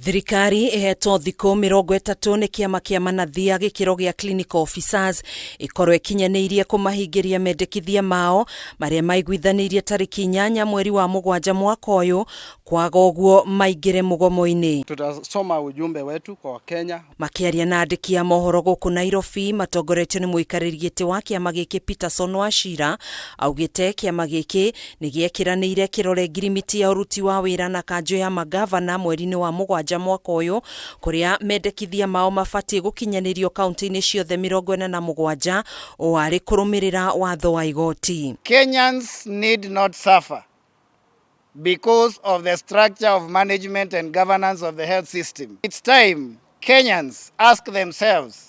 Thirikari ĩhetwo thikũ 30 nĩ kĩama kĩa manathi a gĩkĩro gĩa clinical officers ĩkorwo ĩkinyanĩirie kũmahingĩria mendekithia mao marĩa maiguithanĩirie tarĩki 8 mweri wa 7 mwaka ũyũ, kwaga ũguo maingĩre mũgomo-inĩ. Tutasoma ujumbe wetu kwa Wakenya. Makĩaria na andĩki a mohoro gũkũ Nairobi matongoretio nĩ mũikarĩri gĩtĩ wa kĩama gĩkĩ Peterson Wachira, augĩte kĩama gĩkĩ nĩ gĩekĩranĩire kĩrore ngirimiti ya ũruti wa wĩra na kanjũ ya magavana mweri-inĩ wa 7 mwaka ũyũ, kũrĩa mendekithia mao mabatiĩ gũkinyanĩrio kaunti-inĩ ciothe 47 o arĩ kũrũmĩrĩra watho wa igoti. Kenyans need not suffer because of the structure of management and governance of the health system. It's time Kenyans ask themselves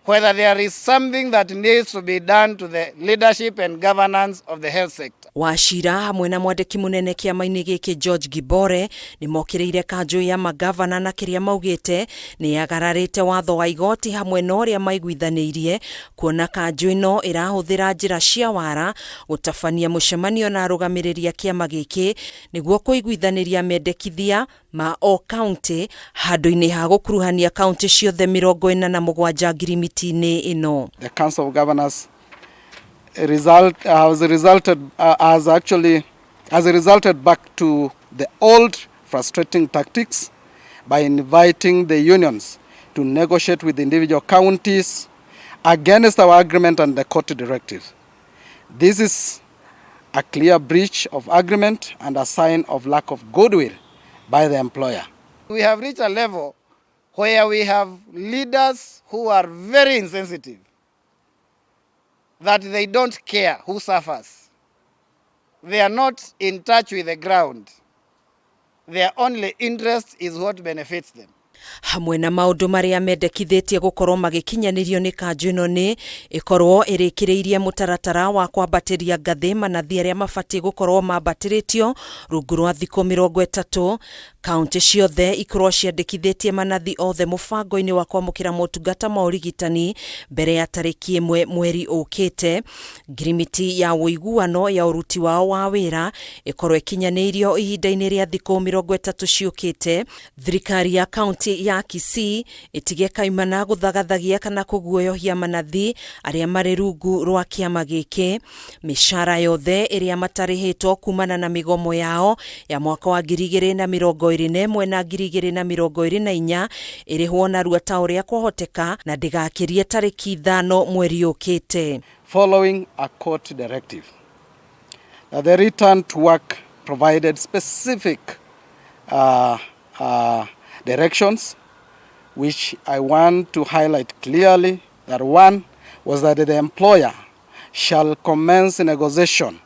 whether there is something that needs to be done to the leadership and governance of the health sector. Wachira hamwe na mwandĩki mũnene kĩama-inĩ gĩkĩ George Gibore nĩ mokĩrĩire kanjũ ya magavana na kĩrĩa maugĩte nĩ yagararĩte watho wa igoti hamwe na ũrĩa maiguithanĩirie, kuona kanjũ ĩno ĩrahũthĩra njĩra cia wara gũtabania mũcemanio na arũgamĩrĩri a kĩama gĩkĩ nĩguo kũiguithanĩria mendekithia ma o kaunti handũ-inĩ ha gũkuruhania kaunti ciothe 47 ngirimiti-inĩ ĩno. The Council of Governors result has resulted has actually has resulted back to the old frustrating tactics by inviting the unions to negotiate with individual counties against our agreement and the court directive. This is a clear breach of agreement and a sign of lack of goodwill by the employer. We have reached a level where we have leaders who are very insensitive, that they don't care who suffers. They are not in touch with the ground. Their only interest is what benefits them. Hamwe na maũndũ marĩa mendekithĩtie gũkorwo magĩkinyanĩrio nĩ kanjũ ĩno nĩ ĩkorwo ĩrĩkĩrĩirie mũtaratara wa kwambatĩria ngathĩ manathi arĩa mabatiĩ gũkorwo mambatĩrĩtio rungu rwa thikũ 30, kaunti ciothe ikorwo ciandĩkithĩtie manathi othe mũbango-inĩ wa kwamũkĩra motungata ma ũrigitani mbere ya tarĩki 1 mweri ũkĩte, ngirimiti ya ũiguano ya ũruti wao wa wĩra ĩkorwo ĩkinyanĩirio ihinda-inĩ rĩa thikũ 30 ciũkĩte, thirikari ya kaunti ya Kisii ĩtige kaimana gũthagathagia kana kũguoyohia manathi arĩa marĩ rungu rwa kĩama gĩkĩ, mĩcara yothe ĩrĩa matarĩhĩtwo kumana na mĩgomo yao ya mwaka wa 2021 na 2024 ĩrĩhwo narua ta ũrĩa kwahoteka na ndĩgakĩrie tarĩki 5 mweri ũkĩte. Following a court directive that the return to work provided specific directions, which I want to highlight clearly, that one was that the employer shall commence negotiation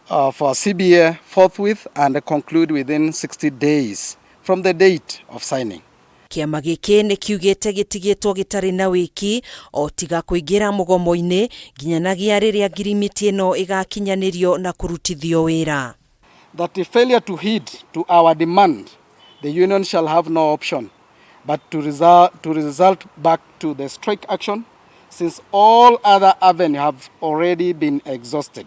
for CBA forthwith and conclude within 60 days from the date of signing. Kĩama gĩkĩ nĩ kiugĩte gĩtigĩtwo gĩtarĩ na wĩki o tiga kũingĩra mũgomo-inĩ nginyanagia rĩrĩa ngirimiti ĩno ĩgakinyanĩrio na kũrutithio wĩra. That if failure to heed to our demand, the union shall have no option but to result back to the strike action, since all other avenues have already been exhausted.